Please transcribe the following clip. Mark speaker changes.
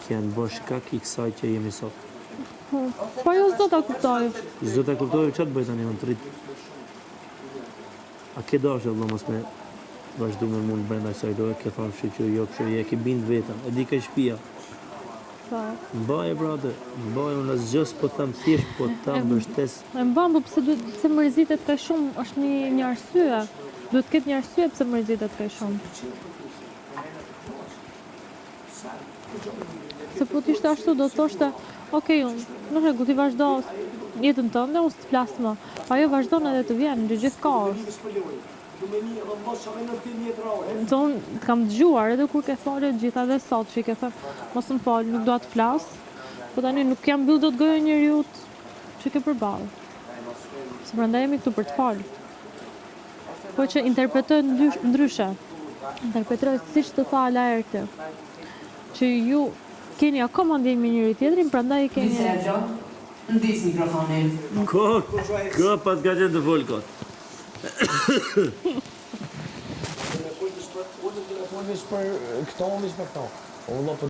Speaker 1: që janë bërë shkak i kësaj që jemi sot.
Speaker 2: Po, po ajo s'do ta kuptojë.
Speaker 1: S'do ta kuptojë, ça të bëj tani unë të rrit. A ke dashur vëlla mos me vazhdu me mu brenda kësaj loje, ke thonë kështu që jo kështu, je ke bind veten, e di ke shtëpia.
Speaker 2: Po.
Speaker 1: Mbaje pra atë, mbaje unë asgjë s'po them thjesht po ta mbështes.
Speaker 2: E mban, po pse duhet pse mërzitet kaq shumë, është një një arsye. Duhet të ketë një arsye pse mërzitet kaq shumë. Se po të ishte ashtu do të thoshte, ok, unë, në rregull ti vazhdo jetën tënde, unë s'të flas më. Po ajo vazhdon edhe të vjen gjatë gjithë kohës. Se unë të kam dëgjuar edhe kur ke folë të gjitha dhe sot që i ke thënë, mos më fol, nuk dua të flas. Po tani nuk ia mbyll dot gojën njeriut që ke përballë. Se prandaj jemi këtu për të folë. Po që interpretohet ndryshe. Interpretohet siç të tha Laerti. Që ju keni akoma ndjenjë me njëri tjetrin, prandaj i keni
Speaker 3: Ndize Aldo, ndiz mikrofonin.
Speaker 1: Ko, kë pas ka qenë të fol kot.
Speaker 4: Unë veç për këto, unë veç për këto. O vëlla po.